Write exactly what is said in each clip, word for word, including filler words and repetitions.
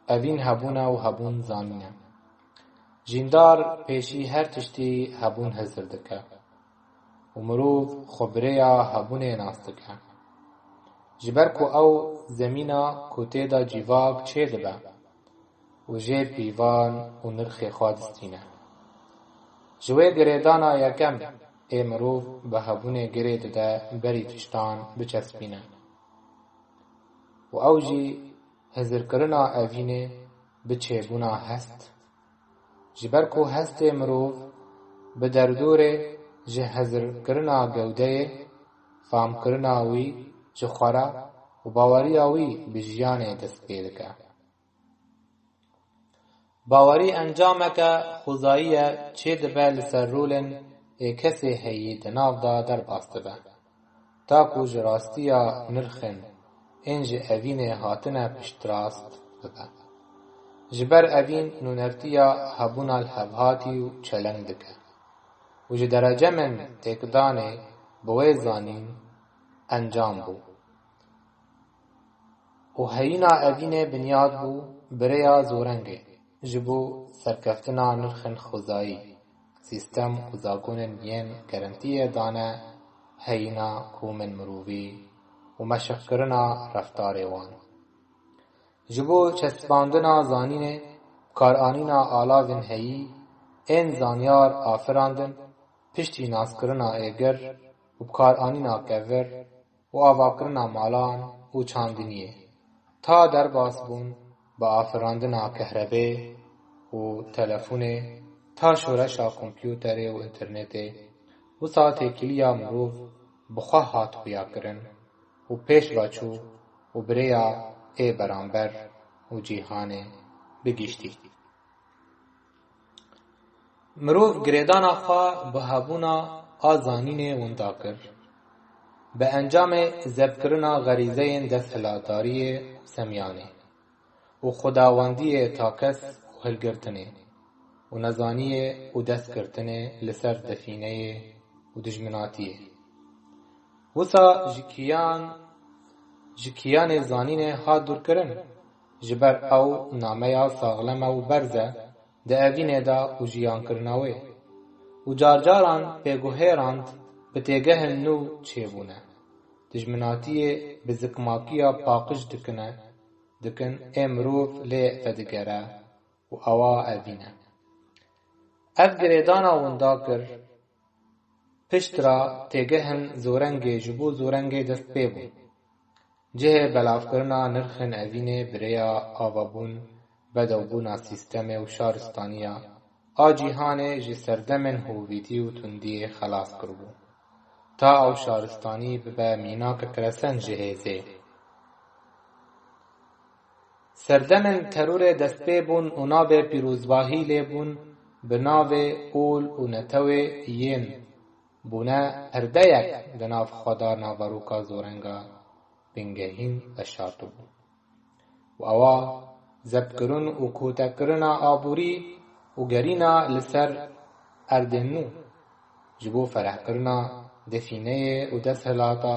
Evîn hebûn e û hebûn zanîn e. Jîndar pêşî her tiştî hebûn hizir dike û mirov xwe bi rêya hebûnê nas dike. Ji ber ku ew zemîna ku tê de cîvak çêdibe û jê pîvan û nirxê xwe distîne. Ji wê girêdana yekem ê mirov bi hebûnê girê dide berî tiştan biçespîne. Û ew jî hizirkirina evînê bi çêbûna hest. Ji ber ku hestê mirov bi derdorê ji hizirkirina gewdeyê, famkirina wî ji xwe re û baweriya wî bi jiyanê dest pê dike. Bawerî encameke xwezayî ye, çêdibe li ser rolên ê kesê heyî di nav de derbas dibe, ta ku ji rastiya nirxên ên ji evînê hatine piştrast bibe. Ji ber evîn nûnertiya hebûna lihevhatî û çeleng dike û ji derecemên têkdanê bi wê zanîn encam bû. Û heyîna evînê binyat bû bi rêya zorengê ji bo serkeftina nirxên xwezayî, sîstem û zagonên yên gerentiyê dane heyîna komên mirovî û meşqkirina reftarê wan. Ji bo çespandina zanînê, bikaranîna alavên heyî ên zanyar afirandin, piştî naskirina êgir û bikaranîna kevir, û avakirina malan û çandiniyê, ta derbasbûn bi afirandina kehrebê û telefonê, ta şoreşa kompûterê û înternetê, wisa têkiliya mirov bi xwe hat xuyakirin û pêş ve çû û bi rêya ê beramber û cîhanê bi giştî. Mirov girêdana xwe bi hebûna a zanînê winda kir. Bi encamê zebkirina xerîzeyên desthilatdariyê û semyanê û xwedawendiyê takes û hilgirtinê û nezaniyê û destgirtinê li ser defîneyê û dijminatiyê. Wisa ji kiyan, ji kiyanê zanînê hat dûrkirin, ji ber ew nameya saxleme û berz e di evînê de û jiyankirina wê. Û carcaran pêguhêrand bi têgehên nû çêbûne. Dijminatiyê bi zikmakiya paqij dikine, dikin ê mirov lê vedigere û ewa evîn e. Ev girêdana winda kir, pişt re têgehên zorengê ji bo zorengê dest pê bûn. Cihê belavkirina nirxên evînê bi rêya avabûn, bedewbûna sîstemê û şaristaniya a cîhanê ji serdemên hovîtî û tundiyê xelas kiribû, ta ew şaristanî bibe mînakek resen ji hêzê. Serdemên terorê dest pê bûn û navê pîrozbahî lê bûn bi navê ol û netewê yên bûne perdeyek di nav xwe de naveroka zorenga bingehîn veşartibû. Û ewa zebkirin û kotekirina aborî û gerîna li ser erdên nû, ji bo ferehkirina defîneyê û desthilata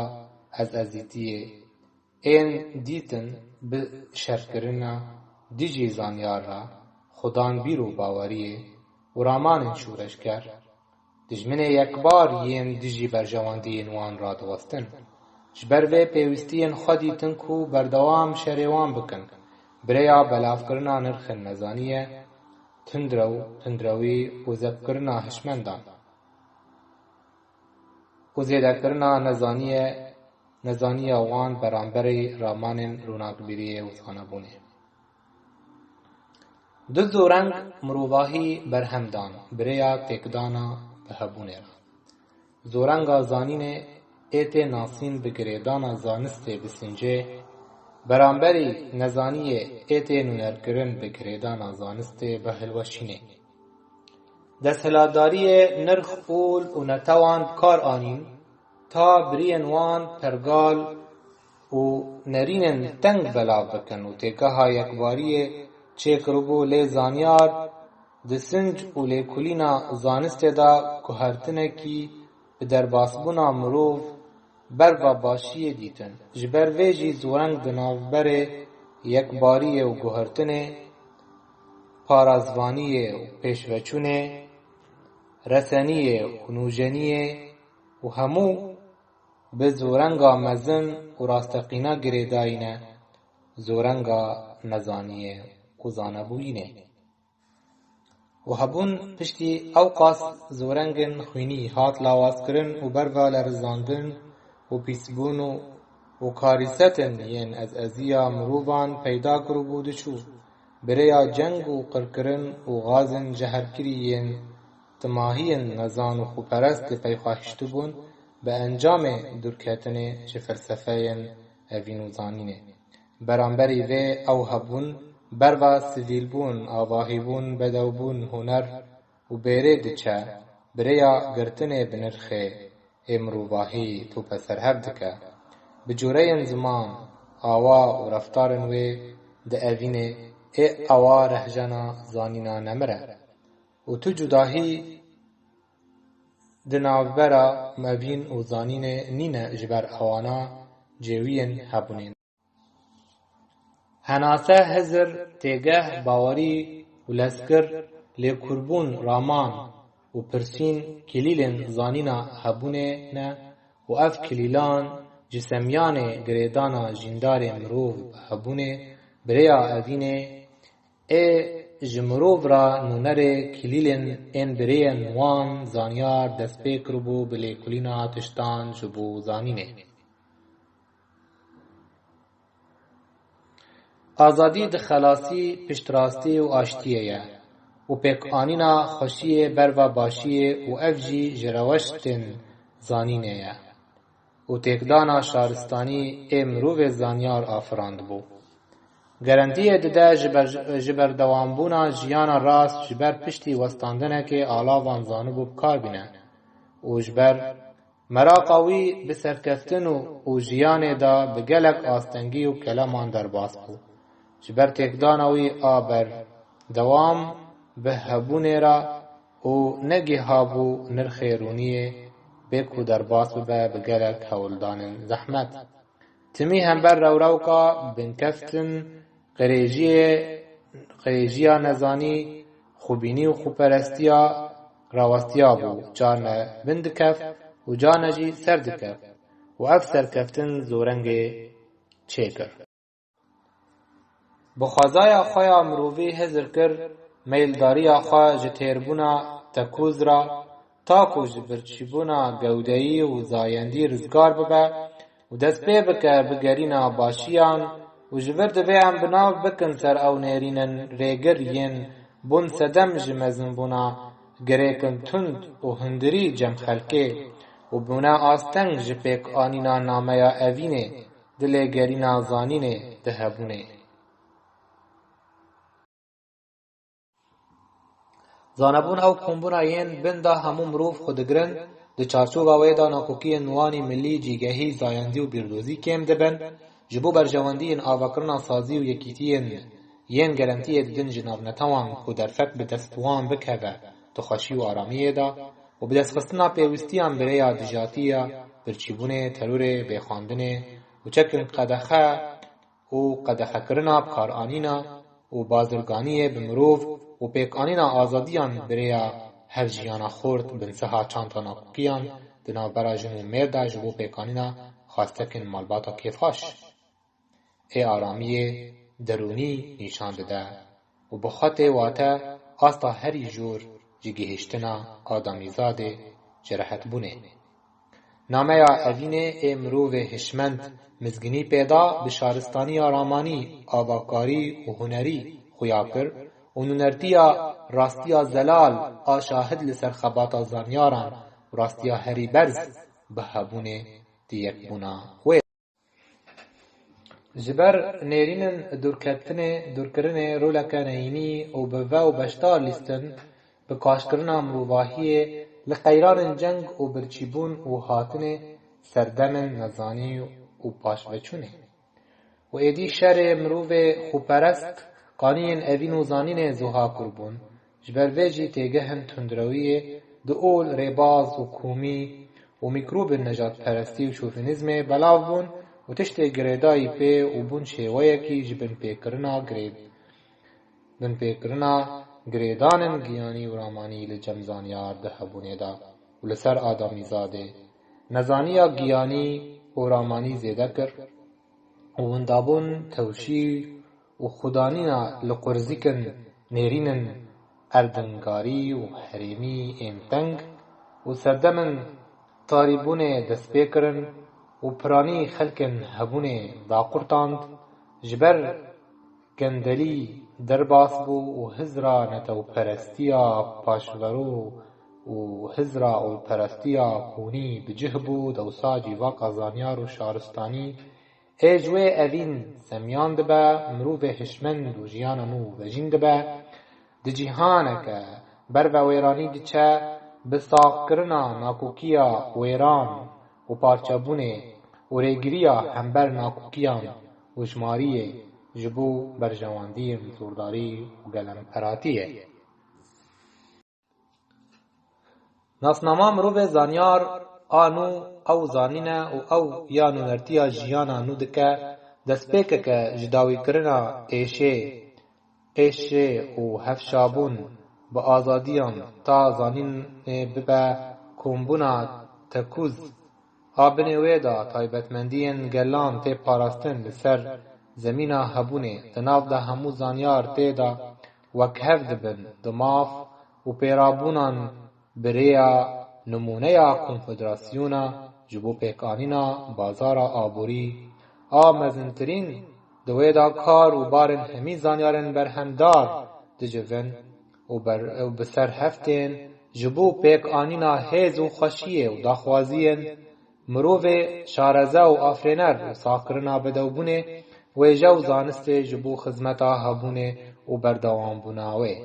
ezezîtiyê ên dîtin bi şerkirina dijî zanyar re, xudan bîr û baweriyê û ramanên şoreşger, dijminê yekbar yên dijî berjewendiyên wan radiwestin. Ji ber vê pêwîstiyên xwe dîtin ku berdewam şerê wan bikin, bi rêya belavkirina nirxên nezaniye, tundrew, tundrewî û zebkirina hişmendan û zêdekirina nezaniye, nezaniya wan beramberî ramanên ronakbîriyê û zanebûnê. Du zoreng mirovahî berhem dan bi rêya têkdana bi hebûnê re. Zorenga zanînê ê tê nasîn bi girêdana zanistê bi sincê, beramberî nezaniyê ê tê nûnerkirin bi girêdana zanistê bi hilweşînê. Desthilatdariyê nirx ol û netewan bi kar anîn, ta biriyên wan pergal û nerînên teng belav bikin û têgeha yekbariyê çêkiribû, lê zanyar di sinc û lêkolîna zanistê de guhertinekî bi derbasbûna mirov ber va başiyê dîtin. Ji ber vê jî zoreng di navberê yekbariyê û guhertinê, parazvaniyê û pêşveçûnê, reseniyê û nûjeniyê û hemû bi zorenga mezin û rasteqîna girêdayî ne, zorenga nezaniyê û zanebûyînê. Û hebûn piştî ewqas zorengên xwînî hat lawazkirin û berva lerizandin û pîsbûn û, û karîsetin yên ezeziya mirovan peyda kiribû diçû, bi rêya ceng û qirkirin û gazên jeherkirî yên timahiyên nezan û xweperest li pey xwe hiştibûn, bi encamê dûrketinê ji felsefeyên evîn û zanînê. Beramberî vê ew hebûn, berva sivîlbûn, avahîbûn, bedewbûn, huner û bêrê diçe, bi rêya girtinê bi nirxê ê mirovahî tope serhev dike. Bi coreyên ziman, awa û reftarên wê di evînê ê ewa rehjena zanîna nemir e. Û tu cudahî di navbera evîn û zanînê nîne ji ber ewana cêwiyên hebûnê. Henase, hizir, têgeh, bawerî û lezkir, lêkurbûn, raman û pirsîn kilîlên zanîna hebûnê ne û ev kilîlan ji semyanê girêdana jîndarê mirov bi hebûnê bi rêya evînê ê ji mirov re nûnerê kilîlên ên bi rêyên wan zanyar dest pê kiribû bi lêkolîna tiştan ji bo zanînê. Azadî di xelasî, piştrastî û aştiyê ye û pêkanîna xweşiyê berva başiyê û ev jî ji rewştên zanînê ye û têkdana şaristanî ê mirovê zanyar afirandibû. Gerentiyê dide ji ber-, ji berdewambûna jiyana rast ji ber piştî westandinekê alavan zanibû bi kar bîne û ji ber meraqa wî bi serkeftin û, û jiyanê de bi gelek astengî û keleman derbas bû. Ji ber têkdana wî a berdewam bi hebûnê re û negihabû nirxê rûniyê bê ku derbas bibe bi gelek hewldanên zehmet. Timî hember rewrewka binkeftin, qirêjiyê, qirêjiya nezanî, xwebînî û xweperestiya rawestiyabû, carne bin dikeft û carne jî ser dikeft û ev serkeftin zorengê çêkir. Bi xwezaya xwe ya mirovî hizir kir, meyldariya xwe ji têrbûna tekûz re, ta ku ji birçîbûna gewdeyî û zayendî rizgar bibe û dest pê bike bi gerîna başiyan û ji vir divê em bi nav bikin ser ew nêrînên rêgir yên bûn sedem ji mezinbûna girêkin tund û hundirî cem xelkê û bûne asteng ji pêkanîna nameya evînê di lêgerîna zanînê di hebûnê. Zanebûn ew kombûna yên bin de hemû mirov xwe digirin, di çarçova wê de nakokiyên wanî milî, cîgehî, zayendî û bîrdozî kêm dibin, ji bo berjewendiyên avakirina sazî û yekîtiyên yên gerentiyê didin ji navnetewan ku derfet bi dest wan bikeve di xweşî û aramiyê de û bi destxistina pêwîstiyan bi rêya dijatiya birçîbûnê, terorê, bêxwendinê û çekên qedexe û qedexekirina bikaranîna û bazirganiyê bi mirov û pêkanîna azadiyan bi rêya hevjiyana xurt binsiha çanda nakokiyan di navbera jin û mêr de ji bo pêkanîna xwestekên malbata kêfxweş ê aramiyê derûnî nîşan dide û bi xwe tê wate asta herî jor ji gihiştina adamîzadê, ji rehetbûnê. Nameya evînê ê mirovê hişmend mizginî pê da bi şaristaniya ramanî, avakarî û hunerî xuya kir û nûnertiya rastiya zelal a şahid li ser xebata zanyaran û rastiya herî berz bi hebûnê di yekbûna wê. Ji ber nêrînên dûrketinê, dûrkirinê roleke neyînî û bi ve û beşdar lîstin bi kaşkirina mirovahiyê li qeyranên ceng û birçîbûn û hatinê serdemên nezanî û paşveçûnê. Û êdî şerê mirovê xweperest, kaniyên evîn û zanînê zuha kur bûn, ji ber vê jî têgehên tundrewiyê di ol rêbaz û komî û mîkrobên nejadperestî û şovinîzmê belav bûn û tiştê girêdayî pê û bûn şêweyekî ji binpêkirina girêd-, binpêkirina girêdanên giyanî û ramanî li cem zanyar di hebûnê de û li ser adamîzadê nezaniya giyanî û ramanî zêde kir û windabûn tewşî û xudanîna li qurzîkin nêrînin erdingarî û herêmî ên teng û serdemên tarîbûnê dest pê kirin û piranî xelkên hebûnê daqurtand, ji ber gendelî derbas bû û hizra netewperestiya paşverû û hizra olperestiya hûnî bi cih bû, dewsa cîvaka zanyar û şaristanî ê ji wê evîn semiyan dibe, mirovê hişmend û jiyana nû vejîn dibe. Di cîhaneke ber ve wêranî diçe, bi saxkirina nakokiya wêran û parçebûnê û rêgiriya hember nakokiyan û jimariyê ji bo berjewendiyên zordarî û gelemperatiyê. Nasnama mirovê zanyar a nû ew zanîne û ew ya nûnertiya jiyana nû dike, destpêkeke ji dawîkirina êşê, êşê û hevşabûn bi azadiyan ta zanînê bibe kombûna tekûz. A binê wê de taybetmendiyên gelan tê parastin li ser zemîna hebûnê, di nav de hemû zanyar tê de wekhev dibin, di maf û pêrabûnan bi rêya nimûneya konfederasyona ji bo pêkanîna bazara aborî a mezintirîn di wê de kar û barên hemî zanyarên berhemdar dicivin û ber-, û bi ser hev tên ji bo pêkanîna hêz û xweşiyê û daxwaziyên mirovê şareze û afirêner û saxkirina bedewbûnê wêje û zanistê ji bo xizmeta hebûnê û berdewambûna wê.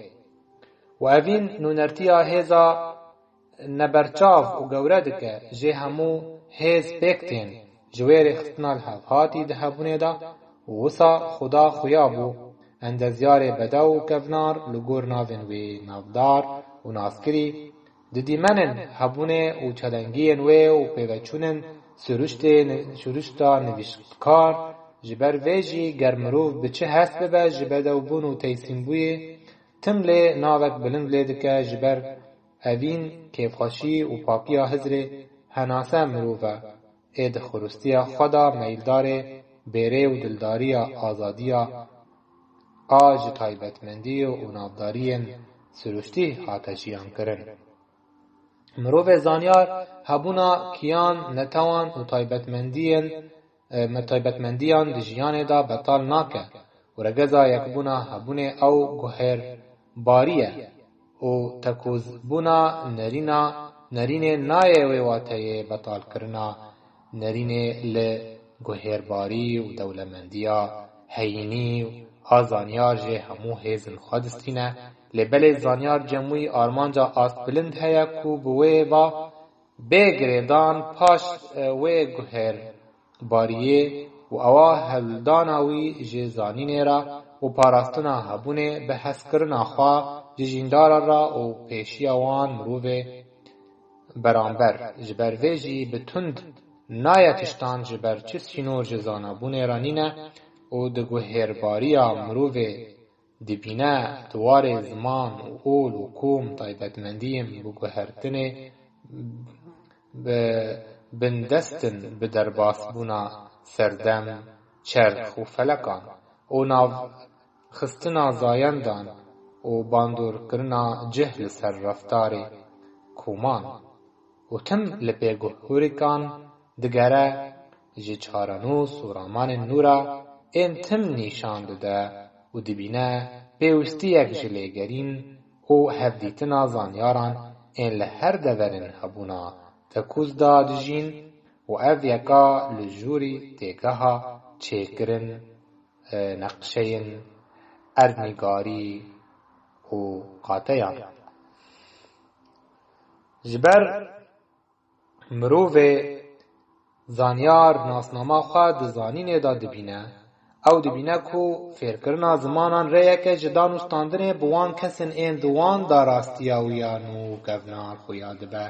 Û evîn nûnertiya hêza neberçav û gewre dike, jê hemû hêz pêk tên, ji wê rêxistina li hevhatî di hebûnê de û wisa xuda xuya bû, endezyarê bedew û kevnar li gor navên wê navdar û naskirî, di dîmenên hebûnê û çelengiyên wê û pêveçûnên siruştê, siruşta nivîskar, ji ber vê jî ger mirov bi çi hest bibe ji bedewbûn û teysîmbûyê, tim lê navek bilind lê dike, ji ber evîn kêfxweşî û pakiya hizrê henase mirov e, ê di xuristiya xwe de meyildarê bêrê û dildariya azadiya a ji taybetmendî û navdariyên siruştî hate jiyan kirin. Mirovê zanyar hebûna kiyan, netewan û taybetmendiyên e, me taybetmendiyan di jiyanê de betal nake û regeza yekbûna hebûnê ew guhêrbarî ye û tekûzbûna nerîna, nerînê nayê wê wateyê betalkirina nerînê li guhêrbarî û dewlemendiya heyînî a zanyar jê hemû hêzin xwe distîne, lê belê zanyar cem wî armanca astbilind heye ku bi wê va bê girêdan paş, e, wê guhêr bariyê û ewa hewldana wî ji zanînê re û parastina hebûnê bi hezkirina xwe ji jîndaran re û pêşiya wan mirovê beramber. Ji ber vê jî bi tund nayê tiştan ji ber çi sînor ji zanabûnê re nîne û di guhêrbariya mirovê dibîne di warê ziman û ol û kom taybetmendiyên bi guhertinê bi bindest in bi derbasbûna serdem, çerx û felekan û navxistina zayendan û bandorkirina cih li ser reftarê koman û tim li pêguhûrikan digere, ji çarenûs û ramanên nû re ên tim nîşan dide û dibîne pêwistiyek ji lêgerîn û hevdîtina zanyaran ên li her deverên hebûna tekûz de dijîn û ev yeka li jûrî têgeha çêkirin, e, neqşeyên erdnîgarî û qateyan. Ji ber mirovê zanyar nasnama xwe di zanînê de dibîne, ew dibîne ku fêrkirina zimanan rêyeke ji dan û standinê bi wan kesên ên di wan de rastiya wî ya nû kevnar xuya dibe.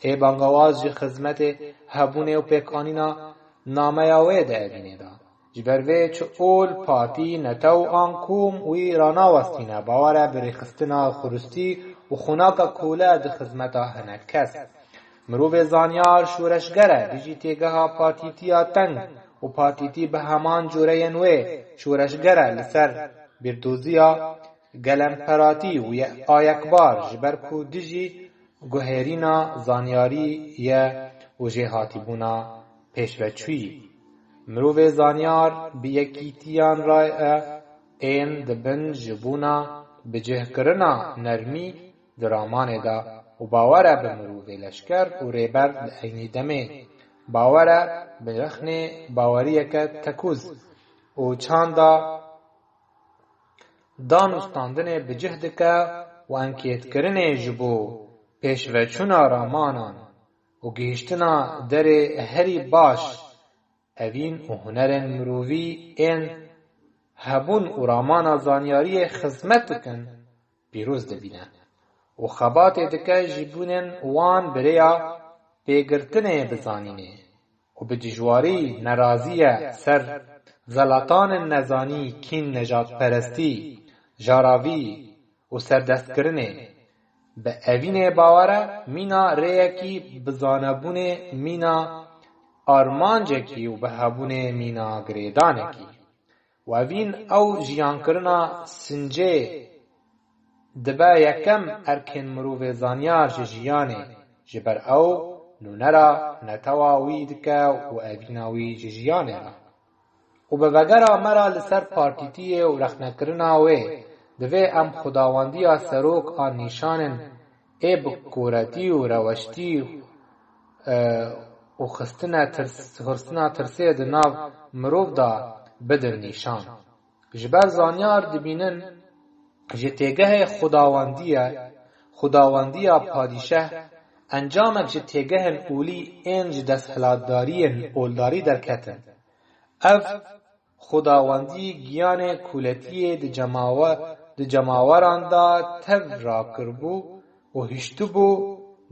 Ê bangawaz ji xizmetê hebûnê û pêkanîna nameya wê di evînê de. Ji ber vê çi ol, partî, netew an kom wî ranawestîne, bawere bi rêxistina xuristî û xunaka kole di xizmeta hinek kes. Mirovê zanyar şoreşger e, dijî têgeha partîtiya teng û partîtî bi heman coreyên wê şoreşger e li ser bîrdoziya gelemperatî û ye ayekbar, ji ber ku dijî guherîna zanyarî ye û jêhatîbûna pêşveçûyî. Mirovê zanyar bi yekîtiyan re ye ên dibin ji bûna bicihkirina nermî di ramanê de û bawere bi mirovê leşker û rêber di eynî demê bawere bi rexnê baweriyeke tekûz û çanda dan û standinê bi cih dike û enkêtkirinê ji bo pêşveçûna ramanan û gihîştina derê herî baş evîn û hunerên mirovî ên hebûn û ramana zanyariyê xizmet dikin, pîroz dibîne û xebatê dike ji bûnên wan bi rêya pêgirtinê bi zanînê û bi dijwarî nerazî ye ser zelatanên nezanî, kîn, nejadperestî, jaravî û serdestkirinê. Bi evînê bawere mîna rêyekî bi zanebûnê mîna armancekî û bi hebûnê mîna girêdanekî. Wevîn ew jiyankirina sincê dibe yekem erkên mirovê zanyar ji jiyanê, ji ber ew nûnera netewa wî dike û evîna wî ji jiyanê re. Û bi vegera me re li ser partîtiyê û rexnekirina wê, divê em xudawendiya serok an nîşanên ê bi koretî û reweştî, e, û xistine tirs-, xirstina tirsê di nav mirov de bidin nîşan. Ji ber zanyar dibînin ji têgehê xudawendiye, xudawendiya padîşeh, encamek ji têgehên olî ên ji desthilatdariyên oldarî derketin. Ev xudawendî giyanê kuletiyê di cemawe-, di cemaweran de tev rakiribû û hiştibû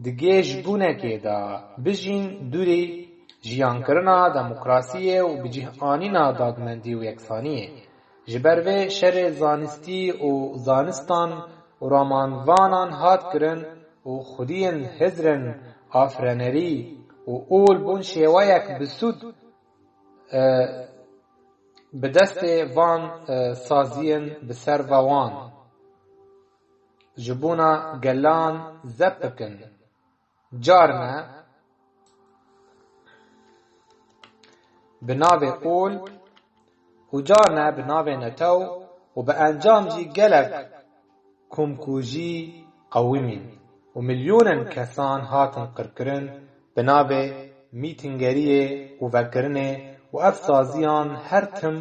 di gêj bûnekê de bijîn dûrî jiyankirina demokrasiyê û bicih anîna dadmendî û yeksaniyê. Ji ber vê şerê zanistî û zanistan û ramanvanan hat kirin û xwediyên hizrên afrenerî û ol bûn şêweyek bi sûd, e, bi destê van, e, saziyên bi ser ve wan ji bona gelan zep bikin. Carne bi navê ol û carne bi navê netew û bi encam jî gelek komkujî qewimîn û milyonên kesan hatin qirkirin bi navê mîtingeriyê û vekirinê û ev saziyan her tim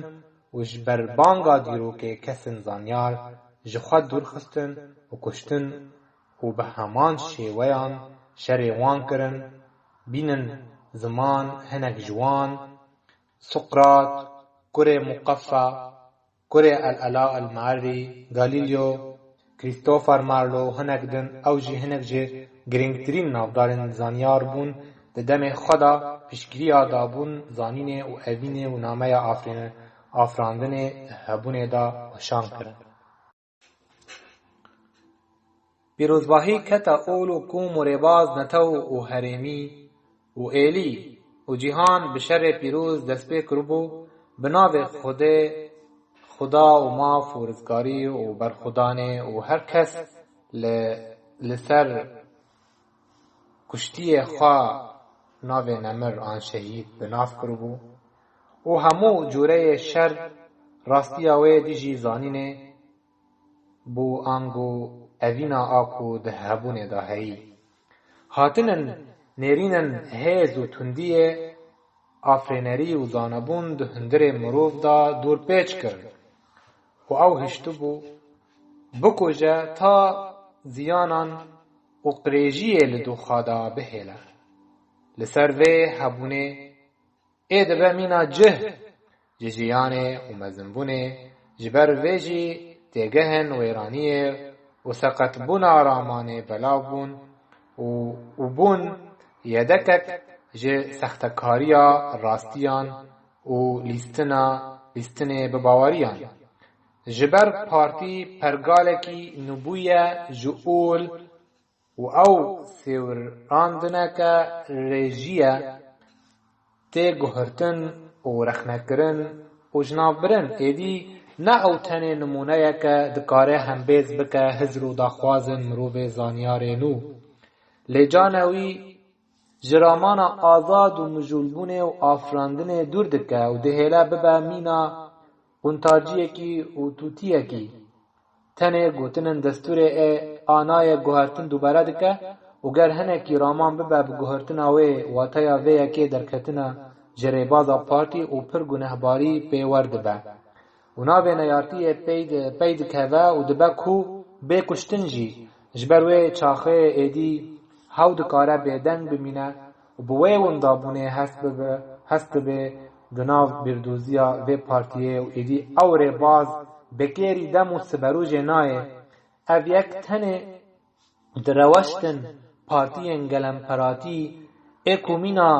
û ji ber banga dîrokê kesên zanyar ji xwe dûr xistin û kuştin û bi heman şêweyan şerê wan kirin, bînin ziman hinek ji wan, Suqrat, kurê Muqeffa, kurê El-Ela El-Meerî, Galileo, Christopher Marlowe, hinek din, ew jî hinek ji girîngtirîn navdarên zanyar bûn, di demê xwe de piştgiriya dabûn zanînê û evînê û nameya afrîne-, afirandinê hebûnê de weşan kirin. Pîrozbahî kete ol û kom û rêbaz netew û herêmî û êlî û cîhan bi şerê pîroz dest pê kiribû, bi navê Xwedê, Xuda û maf û rizgarî û berxwedanê û her kes li, li ser kuştiyê xwe navê nemir an şehîd bi nav kiribû û hemû cûreyê şer rastiya wê dijî zanînê bû ango evîna a ku di hebûnê de heyî. Hatinin nêrînin hêz û tundiyê afrênerî û zanebûn di hundirê mirov de dorpêç kirin û ew hiştibû bikuje ta ziyanan û qirêjiyê li doxa de bihêle. Li ser vê hebûnê ê dibe mîna cih ji jiyanê û mezinbûnê, ji ber vê jî têgehên wêraniyê û seqetbûna ramanê belav bûn û, û bûn yedekek ji sextekariya rastiyan û lîstina lîstinê bi baweriyan. Ji ber partî pergalekî nû bûye ji ol û ew sêwirandineke rêjî ye tê guhertin û rexnekirin û jinavbirin. Êdî ne ew tenê nimûneyeke dikare hembêz bike hizr û daxwazên mirovê zanyarê nû. Lê canewî ji ramana azad û mijûlbûnê û afirandinê dûr dike û dihêle bibe mîna quntaciyekî û tûtiyekî. Tenê gotinên destûrê ê anayê guhertin dubare dike û ger hinekî raman bibe bi guhertina wê, wateya vê yekê derketina ji rêbaza partî û pir gunehbarî pê werdibe. Û navê neyartiyê pey di-, pey dikeve û dibe ku bê kuştin jî. Ji ber wê çaxê êdî hew dikare bêdeng bimîne û bi wê windabûnê hest bibe, hest dibe di nav bîrdoziya vê partiyê û êdî ew rêbaz bi kêrî dem û siberûjê nayê. Ev yek tenê di reweştin partiyên gelemperatî ê ku mîna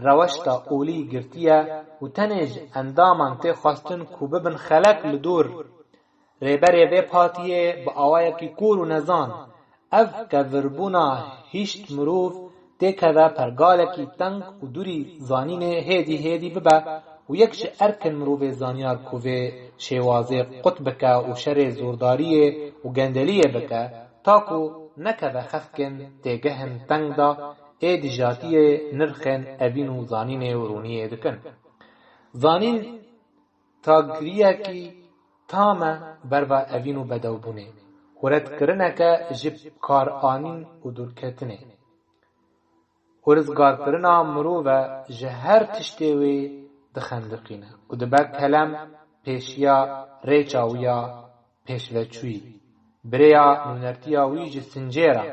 reweşta olî girtiye û tenê ji endaman tê xwestin ku bibin xelek li dor rêberê vê partiyê bi awayekî kûr û nezan. Ev kevirbûna hişt mirov têkeve pergalekî teng û dûrî zanînê hêdî hêdî bibe û yek ji erkên mirovê zanyar ku vê şêwazê qut bike û şerê zordariyê û gendeliyê bike, ta ku nekeve xefkên têgehên teng de ê dijatiyê nirxên evîn û zanînê û rûniyê dikin. Zanîn tagiriyekî tam e berva evîn û bedewbûnê û redkirineke ji karanîn û dûrketinê û rizgarkirina mirov e ji her tiştê wê dixendiqîne û dibe kelem pêşiya rêça wî ya pêşveçûyî, bi rêya nûnertiya wî ji sincê re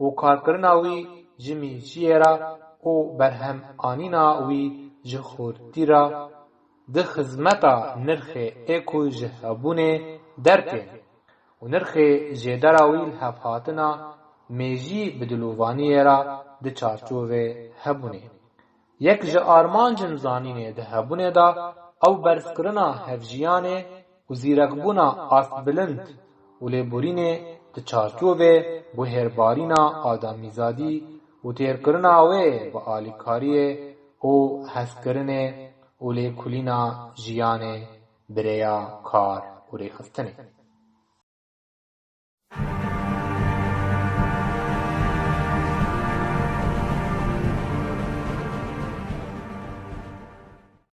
û karkirina wî ji mîjiyê re û berhemanîna wî ji xortî re di xizmeta nirxê ê ku ji hebûnê dertên û nirxê jêdera wî li hevhatina mêjî bi dilovaniyê re di çarçovê hebûnê. Yek ji armancên zanînê di hebûnê de ew berzkirina hevjiyanê û zîrekbûna astbilind û lêborînê di çarçovê guhêrbarîna adamîzadî û têrkirina wê bi alîkariyê û hezkirinê û lêkolîna jiyanê bi rêya kar û rêxistinê.